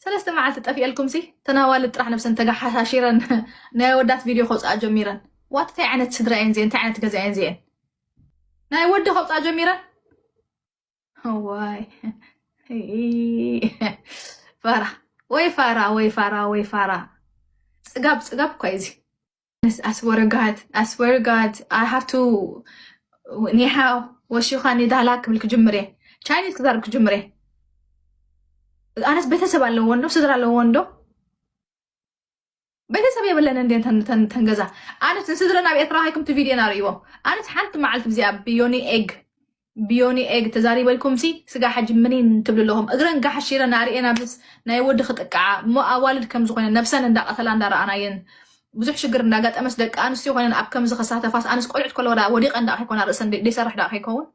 ሰለስተ መዓልቲ ጠፊኤልኩም ሲ ተናዋልድ ጥራሕ ነብሰን ተጋሓሻሺረን ናይ ወዳት ቪድዮ ከውፅኣ ጀሚረን። ዋት እንታይ ዓይነት ስድራ እየን ዚአን እንታይ ዓይነት ገዛ እየን ዚአን ናይ ወዲ ከውፅኣ ጀሚረን። ዋይ ፋራ ወይ ፋራ ወይ ፋራ ወይ ፋራ። ፅጋብ ፅጋብ እኳ እዚ ኣስወረጋት ኣስወረጋት I have to ኒሓ ወሺኻ ኒዳላ ክብል ክጅምር እየ። ቻይኒዝ ክዛርብ ክጅምር እየ። ኣነስ ቤተሰብ ኣለዎ እንዶ ስድራ ኣለዎ እንዶ? ቤተሰብ የብለን እንደ ተንገዛ። ኣነስ ንስድረ ናብ ኤርትራ ሃይኩም ቲ ቪድዮ ናርእይዎ። ኣነስ ሓንቲ መዓልቲ ብዚኣ ብዮኒ ኤግ ብዮኒ ኤግ ተዛሪበልኩም ሲ ስጋ ሓጂ ምኒን ትብሉ ኣለኹም። እግረን ጋሓሺረ ናርእየን ኣብስ ናይ ወዲ ክጥቃዓ እሞ ኣዋልድ ከም ዝኾነ ነብሰን እንዳቀተላ እንዳረኣናየን ብዙሕ ሽግር እንዳጋጠመስ ደቂ ኣንስትዮ ኮይነን ኣብ ከምዚ ከሳተፋስ ኣንስ ቆልዑት ከለዋ ወዲቀን ዳ ከይኮና ርእሰን ደይሰርሕ ዳ ከይከውን።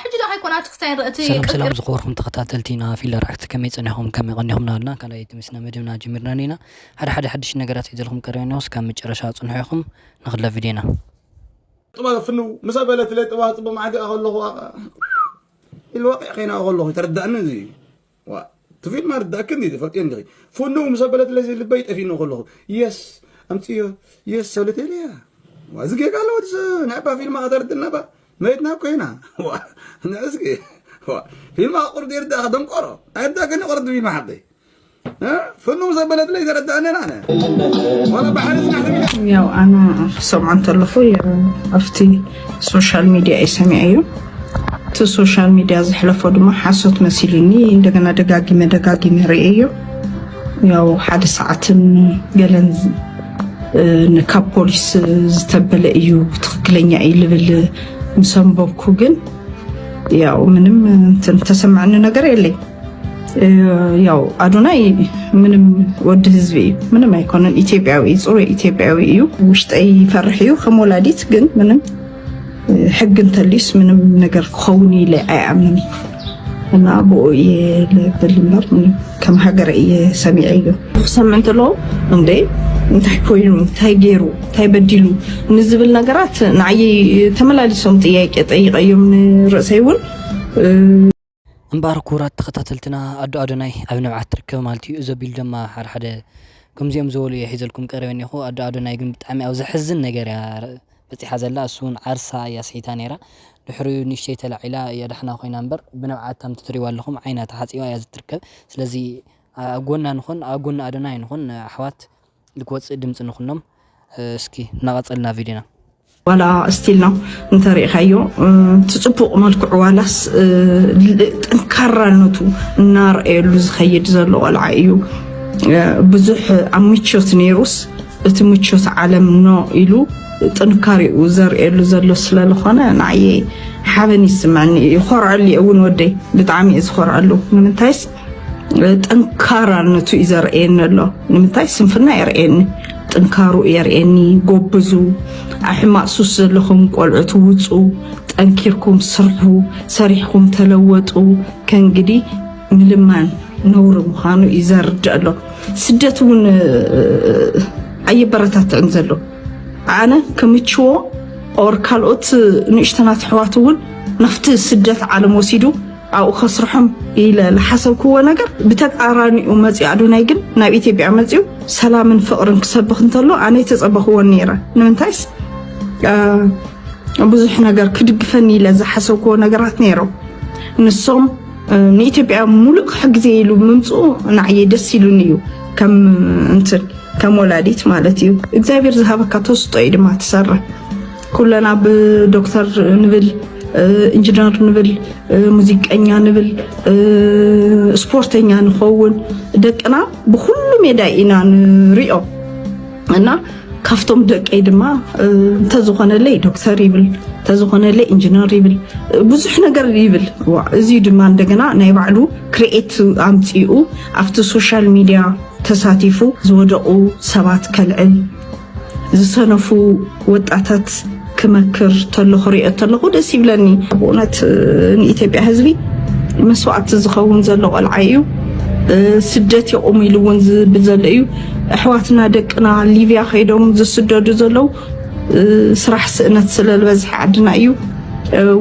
ሕጂ ዳ ከይኮና እቲ ክስታይ ርእቲ ሰላም ሰላም። ዝኸበርኩም ተኸታተልቲ ና ፊላ ራክት ከመይ ጸኒኹም ከመይ ቀኒኹም ናልና ካልኣይቲ ምስና መደብና ጀሚርና ኒና ሓደ ሓደ ሓድሽ ነገራት ይዘልኩም ቀሪበ ኒኹስ ካብ መጨረሻ ጽንሑ ኢኹም። ንኽላ ቪድዮና ጥባ ፍንው ምሳ በለት ለይ ጥባ ጽቡ ማዕዲ ከለኹ ኢልዋቂ ከይና ከለኹ ተረዳእኒ እዚ ዋ ትፊል ማርዳእክን ይፈልጥየን ዲኺ ፍንው ምሳ በለት ለይ ልበይ ጠፊኖ ከለኹ የስ ኣምጽዮ የስ ሰለተለያ ዋ እዚ ጌጋ ኣለዎ ናይ ባ ፊልማ ከተርድና ባ መይትና ኮይና ዋ ንዕስኪ ዋ ፊልማ ቁርዲ ይርዳእኻ ደንቆሮ ኣይርዳእከኒ ቁርዲ ፊልማ ሓቀይ ፍኑም ዘበለትለይ ተረዳእነን ኣነ ዋላ ባሕሪ ዝናሕተኛ ያው ኣነ ክሰምዖ እንተለኹ ኣብቲ ሶሻል ሚድያ እየ ሰሚዐዮ። እቲ ሶሻል ሚድያ ዘሕለፎ ድማ ሓሶት መሲሉኒ። እንደገና ደጋጊመ ደጋጊመ ርእየዮ። ያው ሓደ ሰዓትን ገለን ካብ ፖሊስ ዝተበለ እዩ ትኽክለኛ እዩ ልብል ምስ ኣንበብኩ ግን ያው ምንም እንትን ተሰማዕኒ ነገር የለይ። ያው ኣዶናይ ምንም ወዲ ህዝቢ እዩ፣ ምንም ኣይኮነን። ኢትዮጵያዊ እዩ፣ ጽሩይ ኢትዮጵያዊ እዩ። ውሽጠይ ይፈርሕ እዩ ከም ወላዲት፣ ግን ምንም ሕጊ እንተልዩስ ምንም ነገር ክኸውን ኢለ ኣይኣምንን እና ብኡ እየ ልብል እምበር ምንም ከም ሃገረ እየ ሰሚዐዮ። ክሰምዕ እንተለኹ እንዴ እንታይ ኮይኑ እንታይ ገይሩ እንታይ በዲሉ ንዝብል ነገራት ንዓየይ ተመላሊሶም ጥያቄ ጠይቀዮም ንርእሰይ እውን እምበኣር ክቡራት ተኸታተልትና ኣዶ ኣዶናይ ኣብ ንብዓት ትርከብ ማለት እዩ። እዚ ኣቢሉ ድማ ሓደ ሓደ ከምዚኦም ዝበሉ እየ ሒዘልኩም ቀሪበ እኒኹ። ኣዶ ኣዶናይ ግን ብጣዕሚ ኣብ ዘሕዝን ነገር እያ በፂሓ ዘላ። እሱ እውን ዓርሳ እያ ስሒታ ነይራ። ድሕሪኡ ንእሽተይ ተላዒላ እያ ዳሕና ኮይና እምበር ብንብዓት ከምቲ ትሪእዋ ኣለኹም ዓይና ተሓፂባ እያ ዝትርከብ። ስለዚ ኣብ ጎና ንኹን ኣብ ጎኒ ኣዶናይ ንኹን ኣሕዋት ልክወፅእ ድምፂ ንኹኖም። እስኪ እናቐፀልና ቪድዮና ዋላ ስቲል ነው እንተሪእኻዮ እቲ ፅቡቕ መልክዑ ዋላስ ጠንካራነቱ እናርኣየሉ ዝኸይድ ዘሎ ቆልዓ እዩ። ብዙሕ ኣብ ምቾት ነይሩስ እቲ ምቾት ዓለም ኖ ኢሉ ጥንካሬኡ ዘርእየሉ ዘሎ ስለዝኾነ ንዓየ ሓበን ይስምዐኒ። ይኾርዐሉ እየ እውን ወደይ ብጣዕሚ እየ ዝኾርዐሉ። ንምንታይስ ጠንካራነቱ እዩ ዘርእየኒ ኣሎ። ንምንታይ ስንፍና የርእየኒ፣ ጥንካሩ የርእየኒ፣ ጎብዙ፣ ኣብ ሕማቕ ሱስ ዘለኹም ቆልዑት ውፁ፣ ጠንኪርኩም ስርሑ፣ ሰሪሕኩም ተለወጡ። ከእንግዲ ምልማን ነውሪ ምዃኑ እዩ ዘርድእ ኣሎ። ስደት እውን ኣየበረታትዕን ዘሎ ኣነ ከምችዎ ኦር ካልኦት ንእሽተናት ኣሕዋት እውን ናብቲ ስደት ዓለም ወሲዱ ኣብኡ ከስርሖም ኢለ ዝሓሰብክዎ ነገር ብተቃራኒኡ መፂኡ ኣዶናይ ግን ናብ ኢትዮጵያ መፂኡ ሰላምን ፍቅርን ክሰብኽ እንተሎ ኣነ ኣይተፀበኽዎን ነይረ። ንምንታይስ ብዙሕ ነገር ክድግፈኒ ኢለ ዝሓሰብክዎ ነገራት ነይሮም። ንሶም ንኢትዮጵያ ሙሉእ ክሕግዘ ኢሉ ምምፅኡ ንዓየ ደስ ኢሉኒ እዩ። ከም እንትን ከም ወላዲት ማለት እዩ። እግዚኣብሔር ዝሃበካ ተስጦ እዩ ድማ ትሰርሕ። ኩለና ብዶክተር ንብል ኢንጂነር ንብል ሙዚቀኛ ንብል ስፖርተኛ ንኸውን ደቅና ብኩሉ ሜዳ ኢና ንሪኦ እና ካብቶም ደቀይ ድማ እንተዝኾነለይ ዶክተር ይብል እንተዝኾነለይ ኢንጂነር ይብል ብዙሕ ነገር ይብል። እዚ ድማ እንደገና ናይ ባዕሉ ክሪኤት ኣምፂኡ ኣብቲ ሶሻል ሚድያ ተሳቲፉ ዝወደቑ ሰባት ከልዕል ዝሰነፉ ወጣታት ክመክር ተለኹ ሪኦ ተለኹ ደስ ይብለኒ። ብእውነት ንኢትዮጵያ ህዝቢ መስዋዕቲ ዝኸውን ዘሎ ቆልዓ እዩ። ስደት ይቑም ኢሉ እውን ዝብል ዘሎ እዩ። ኣሕዋትና ደቅና ሊብያ ከይዶም ዝስደዱ ዘለዉ ስራሕ ስእነት ስለ ዝበዝሐ ዓድና እዩ።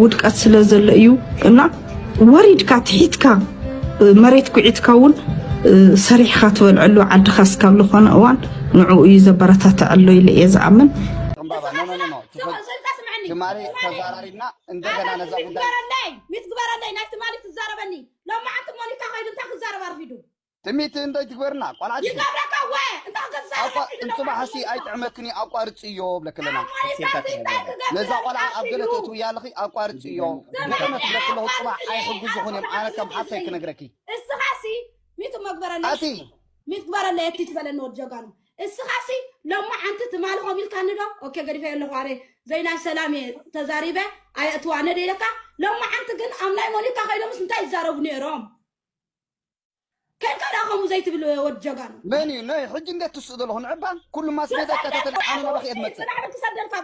ውድቀት ስለ ዘሎ እዩ እና ወሪድካ ትሒትካ መሬት ኩዒትካ እውን ሰሪሕኻ ትበልዐሉ ዓድኻ እስካብ ዝኾነ እዋን ንዕኡ እዩ ዘበረታትዐሎ ኢለ እየ ዝኣምን። ዕምባባ፣ ኖ፣ ኖ፣ ኖ፣ ኖ። ትፈ-፣ ትማሊ ተዛራሪብና እንደገና ነዛ ጉዳይ ግበረለይ፣ ሚት ግበረለይ። ናይ ትማሊ ትዛረበኒ ሎማዓንቲ ሞኒካ ከይዱ እንታይ ክዛረብ ኣርፊዱ? ትሚት እንዶ ይትግበርና ቆልዓት ይገብረካ ወ እንታይ ክዛረብ ኣቋ እንጽባሕ ሲ ኣይጥዕመክን እዩ ኣቋርጽዮ ብለክለና። ነዛ ቆልዓ ኣብ ገለ ተእትውያ ኣለኺ ኣቋርጽዮ። ብእውነት ብለክለኹ ጽባሕ ኣይሕግዙኹን እዮም። ኣነ ከም ሓፍተይ ክነግረኪ። እስኻሲ ሚት መግበረለይ። ኣቲ ሚት ግበረለይ እቲ ትበለኒ ወድ ጀጋኑ። እስኻሲ ሎማ ሓንቲ ትማሊ ኮም ኢልካኒ ዶ? ኦኬ ገዲፈ ኣለኹ ኣረ ዘይናይ ሰላም እየ ተዛሪበ ኣየእትዋነ ዶ ኢለካ። ሎማ ሓንቲ ግን ኣብ ናይ ሞኒካ ከይዶምስ እንታይ ይዛረቡ ነይሮም? ከይድካ ደኣ ከምኡ ዘይትብል ወድ ጀጋኑ። መን እዩ ናይ ሕጂ እንዴት ትስእ ዘለኹ ንዕባ ኩሉ ማስሜዳ ይከታተል ኣነ ናባኺ እየ ዝመጽእ። ሰላም ክሰደልካ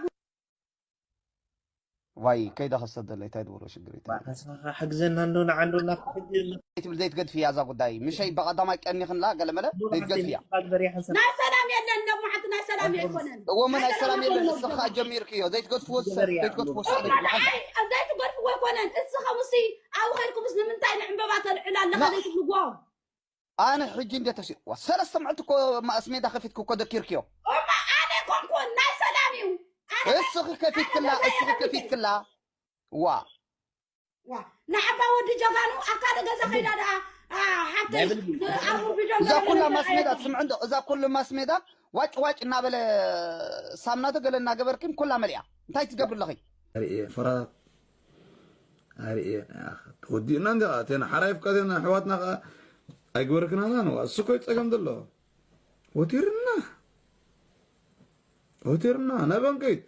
ዋይ ከይዳ ክሰደለይ እንታይ ድብሎ ሽግር እዩ። ተስፋኻ ሕግዘና እንዶ ንዓንዶ እናተሕግዘና ትብል ዘይትገድፍያ እዛ ጉዳይ ምሸይ ብቐዳማይ ቀኒኽንላ ገለመለ ዘይትገድፍያ። ግበርያ ሓንሳብ ናይ ሰላም የለን ደሞ ሓንቲ ናይ ሰላም ኣይኮነን። እዎ መን ናይ ሰላም የለን ንስኻ ጀሚርክዮ ዘይትገድፍዎ ሰብ ዘይትገድፍዎ ሰብ ኣይ ዘይትገድፍዎ ኣይኮነን። እስኻ ሙሲ ኣብ ኸይድኩምስ ንምንታይ ንዕምበባ ተልዕል ኣለኻ ዘይትብልዎ? ኣነ ሕጂ እንዴት ተሲእዋ ሰለስተ መዓልቲ እኮ ማስሜዳ ከፊትኩ እኮ ደኪርክዮ። እማ ኣነ ኮንኩን ናይ ሰላም እዩ። ኣነ እስኺ ከፊትክላ እስኺ ከፊትክላ ዋ ዋ ንዓባ ወዲ ጀጋኑ ኣብ ካልእ ገዛ ከይዳ ደኣ ሓብተይ ኣብ ቪድዮ እዛ ኩላ ማስሜዳ ትስምዕ እንዶ እዛ ኩሉ ማስሜዳ ዋጭ ዋጭ እናበለ ሳምናቶ ገለ እናገበርክን ኩላ መሊኣ እንታይ ትገብር ኣለኺ? ኣርእየ ፍራት ኣርእየ ተወዲእና እንዲ ቴና ሓራይ ፍቃቴና ኣሕዋትና ከዓ ኣይግበርክናና ነዋ እሱ ኮይ ፀገም ዘሎ ወቲርና ወቲርና ናይ ባንከይት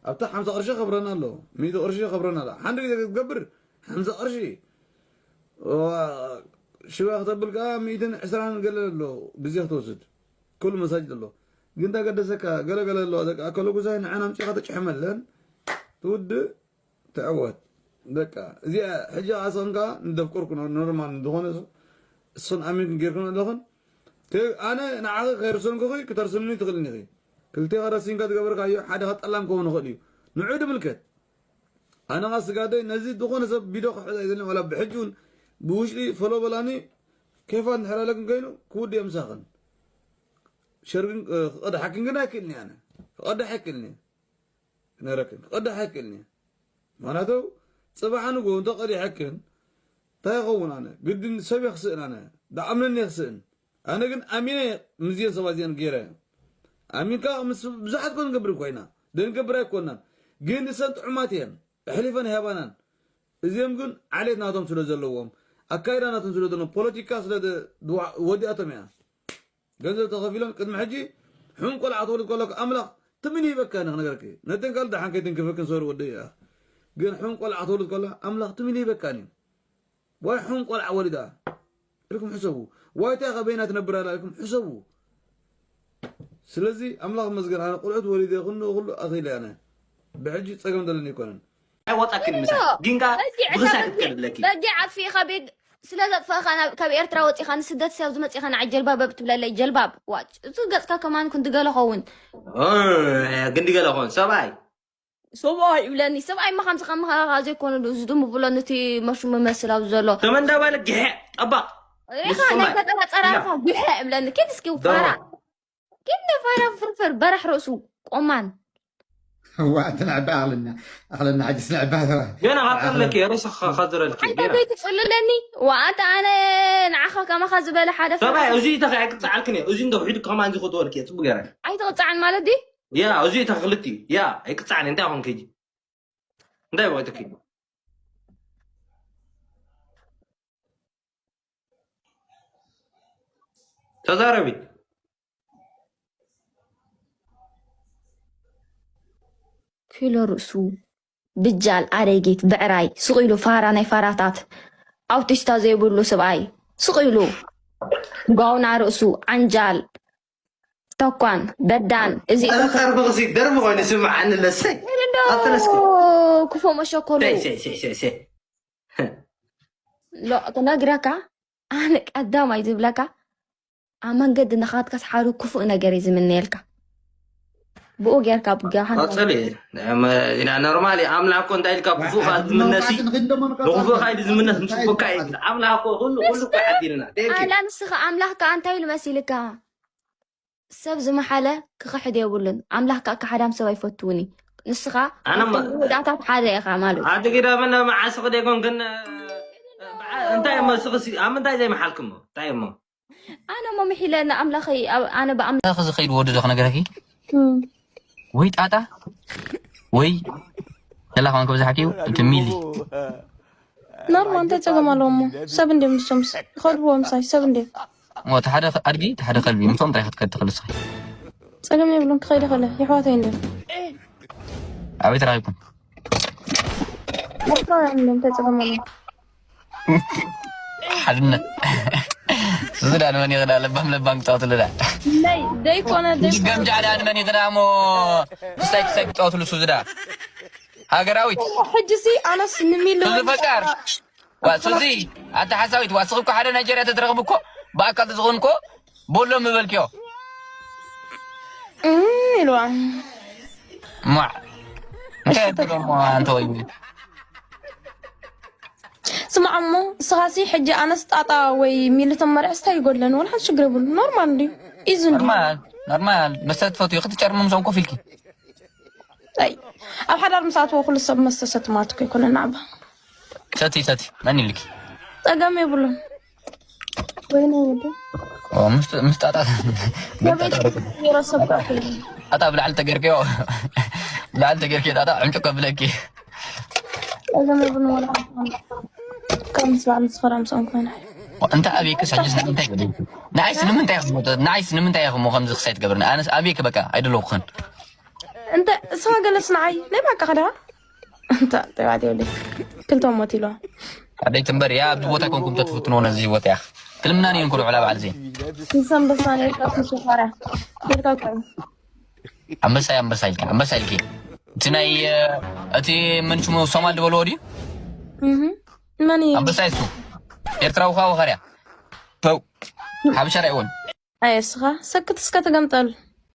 ኣብታ ሓምሳ ቅርሺ ከብረና ኣሎ ሚእቲ ቅርሺ ከብረና ኣሎ ሓንድ ግዜ ክትገብር ሓምሳ ቅርሺ ሽባ ክተብል ከዓ ሚእትን ዕስራን ገለ ኣሎ ግዜ ክትወስድ ኩሉ መሳጅድ ኣሎ ግን ተገደሰካ ገለገለ ኣለዋ ደቂ ኣከለ ጉዛይ ንዓና ኣምፂኻ ተጭሕመለን ትውድእ ትዕወት በቃ እዚኣ ሕጂ ኣሰንካ ንደፍቀርኩ ኖርማል ዝኾነ እሱን ኣሚንክን ጌርክን ኣለኽን ኣነ ንዓኺ ከይርሰንኩኺ ክተርስንኒ ትኽእልኒ ኢኺ ክልቴኻ ረሲንካ ዝገበርካዮ ሓደ ከጠላም ከውን ይኽእል እዩ ንዑ ድምልከት ኣነ ኻ ስጋደይ ነዚ ዝኾነ ሰብ ቪድዮ ክሕዝ ኣይዘልን ዋላ ብሕጂ እውን ብውሽጢ ፈሎ በላኒ ኬፋ እንድሕር ኣለክን ኮይኑ ክውድእ ምሳኽን ሸርግን ክቐድሓክን ግን ኣይክእልኒ ኣነ ክቐድሕ ኣይክእልኒ ክነረክን ክቐድሕ ኣይክእልኒ ምክንያቱ ፅባሕ ንጎ እንተ ቀዲሐክን እንታይ ይኸውን ኣነ ግድን ሰብ የኽስእን ኣነ ዳኣምነኒ የኽስእን ኣነ ግን ኣሚነ ምዝየን ሰባት እዚአን ገይረ ኣሚንካ ምስ ብዙሓት ኮን ገብር ኮይና ደንገብር ኣይኮናን ግን ንሰን ጥዑማት እየን ኣሕሊፈን ሃባናን እዚኦም ግን ዓሌት ናቶም ስለ ዘለዎም ኣካይዳ ናቶም ስለ ዘለዎም ፖለቲካ ስለ ወዲኣቶም እያ ገንዘብ ተኸፊሎም ቅድሚ ሕጂ ሕን ቆልዓ ትወልድ ከለኩ ኣምላኽ ትምን ይበካ ንክነገርኪ ነተን ካልእ ደሓን ከይትንክፈክን ሰሩ ወደ እያ ግን ሕን ቆልዓ ትወልድ ከሎ ኣምላኽ ትምን ይበካን እዩ ዋይ ሕን ቆልዓ ወሊዳ ኢልኩም ሕሰቡ ዋይታ ከበይና ትነብር ኣላ ኢልኩም ሕሰቡ ስለዚ ኣምላኽ መስገን ኣነ ቆልዑት ወሊደ ኩሉ ኩሉ ኣኽኢለ ኣነ ብሕጂ ፀገም ዘለኒ ኣይኮነን ኣይወጣክን ምሳ ጊንጋ ብኽሳ ክትከድ ኣለኪ በጊዕ ኣጥፊእኻ ቤት ስለ ዘጥፋእኻ ናብ- ካብ ኤርትራ ወፂኻ ንስደት ሰብ ዝመፂኻ ንዓይ ጀልባብ ትብለለይ ጀልባብ ዋጭ እዚ ገፅካ ከማን ክንዲ ገለ ኸውን ግንዲ ገለ ኾን ሰብኣይ ሰብኣይ ይብለኒ ሰብኣይ ማ ከምዚ ከማኻ ዘይኮነ ዶ እዚ ድሙ ብሎ ነቲ መሹ መመስል ኣብዚ ዘሎ ተመንዳባለ ግሐ ጠባቕ ሪኻ ናይ ገጠራ ፀራርኻ ጉሐ ይብለኒ ኪድ እስኪ ፋራ ኪድ ፋራ ፍርፍር በራሕ ርእሱ ቆማን እዋ እቲ ንዕባ ኣኽልና ኣኽለና ሕጅስ ንዕባ ተባ ገና ካጠለኪ ርእስኻ ካዝረልኪ ሓንታ ዘይትፅልለኒ ዋ ኣንተ ኣነ ንዓኻ ከማኻ ዝበለ ሓደ ሰብኣይ እዚ ተኸ ኣይቅፅዓልክን እየ እዚ እንደ ውሒዱ ከማን ዝኽትወልኪ እየ ፅቡቅ ገረ ኣይትቕፃዕን ማለት ድዩ ያ እዚ ተኽልቲ ያ ኣይቅፃዕን እንታይ ኾንክ ሕጂ እንታይ ወይትኪ ተዛረቢ ኪሎ ርእሱ ድጃል ኣረጊት ብዕራይ ስቕ ኢሉ ፋራ ናይ ፋራታት ኣውቲስታ ዘይብሉ ስብኣይ ስቕ ኢሉ ጋውና ርእሱ ዓንጃል ተኳን በዳን እዚ ቀርብቕሲ ደርቢ ኮይኑ ስምዓኒ ለሰይ ኣተለስኩ ክፎ መሸኮሉ ሰይ ሰይ ሰይ ሰይ ሰይ ሎ ክነግረካ ኣነ ቀዳማይ ዝብለካ ኣብ መንገዲ ንኻትካስ ሓሩ ክፉእ ነገር እዩ ዝምነየልካ ብኡ ጌርካ ብጋኻ ቀጽሊ። ኢና ኖርማሊ ኣምላኽ እኮ እንታይ ኢልካ ክፉእ ካ ዝምነሲ ንክፉእ ካ ኢሉ ዝምነስ ንፅቡቅ ካ ኢሉ ኣምላኽ እኮ ኩሉ ኩሉ እኮ ሓዲርና። Thank you። ኣላ ንስኻ ኣምላኽ ከኣ እንታይ ኢሉ መሲልካ? ሰብ ዝመሓለ ክኽሕድ የብሉን። ኣምላኽ ከኣ ከሓዳም ሰብ ኣይፈትውን እዩ። ንስኻ ኣነ ማ- ካብቶም ወዳእታት ሓደ ኢኻ ማለት እዩ። ኣቲ ግዳ መን መዓስ ክደ ኮንክን እንታይ እሞ ስኽሲ ኣብ ምንታይ ዘይመሓልክሞ እንታይ እሞ ኣነ እሞ ምሒለ ንኣምላኸይ ኣብ- ኣነ ብኣምላኽ እዚ ከይድ ወዲ ዶ ክነገረኪ ወይ ጣጣ ወይ ተላ ከማን ከብዛሕኪ እቲ ሚሊ ኖርማል እንታይ ፀገም ኣለዎ እሞ ሰብ እንዲም ንሶምስ ይኸድዎ ምሳይ ሰብ እንዲም ሞ እቲ ሓደ ኣድጊ እቲ ሓደ ከልቢ ምስኦም ጥራይ ክትከድ ትኽእል ንስኺ ፀገም የብሎም ክኸይደ ከለ ይሕዋተይ እንዲም ኣበይ ተራኺብኩም ኤርትራውያን እንዲም እንታይ ፀገም ኣለዎ ሓድነት እዚ ዳ ንመን ይኽዳ ለባም ለባም ክፃወትሉ ዳ ናይ ደይኮነ ደይ ገምጃዕ ዳ ንመን ይኽዳ ሞ ክስታይ ክስታይ ክፃወትሉ ሱዚ ዳ ሃገራዊት ሕጂ ሲ ኣነስ ንሚሉ ሱዚ ፈቃር ዋ ሱዚ ኣታ ሓሳዊት ዋ ስኽኮ ሓደ ናይጀርያ ተትረኽቡ እኮ ብኣካል ተዝኾን እኮ ቦሎ ምበልክዮ እም ኢልዋ ማ እንታይ ትብሎ ሞ ኣንተ ወይ ስማዕ እሞ ንስኻሲ ሕጂ ኣነስ ጣጣ ወይ ሚልቶም መርዕስ እንታይ ይጎድለን ወላ ሓንቲ ሽግር የብሉ ኖርማል እንድዩ ኢዚ እንድዩ ኖርማል ኖርማል መስተ ትፈትዩ ክትጨርሙ ምሶም ኮፍ ኢልኪ ኣይ ኣብ ሓዳር ምስ ኣትዎ ኩሉ ሰብ መስተ ሰቲ ማለት እኮ ይኮነ ናዕባ ሰቲ ሰቲ መን ኢልኪ ፀገም የብሉን ወይነ ወደ ኦ፣ ምስ ምስ ጣጣ ገበይ ገይረ ሰብ ጣጣ ብላዕሊ ተገርክዮ ብላዕሊ ተገርክዮ ጣጣ ዕምጭ ከብለኪ ፀገም የብሉን ወላ ከም ስባዕ ምስ ፈራ ምስኦም ኮይና እንተ ኣብየክስ ሕጅስ ንምንታይ ገለ ንዓይስ ንምንታይ ኢኹም ንዓይስ ንምንታይ ኢኹም ከምዚ ክሳይ ትገብርኒ ኣነስ ኣብየክ በቃ ኣይደለኹን እንተ እሳ ገለስ ንዓይ ናይ ባቃ ከዳ እንተ ተባዕት ወደ ክልተ ሞት ኢሎ ኣደይ ትንበር ያ ኣብዚ ቦታ ኮንኩም ተትፍትኖ ነዚ ህይወት ያኽ ክልምናን እየን ኩሉ ዕላ በዓል ዜን ንሰንበሳ ነርካ ምስ ፈራ ነርካ እኮ ኣንበሳ ኣንበሳ ኢልኪ ኣንበሳ ኢልኪ እቲ ናይ እቲ ምን ሽሙ ሶማል ዝበልዎ ድዩ እህ መን እዩ ኣንበሳ ይሱ ኤርትራዊ ኳ ወኸርያ ተው ሓበሻ ራይወን ኣየስኻ ሰክት እስከ ተገምጠል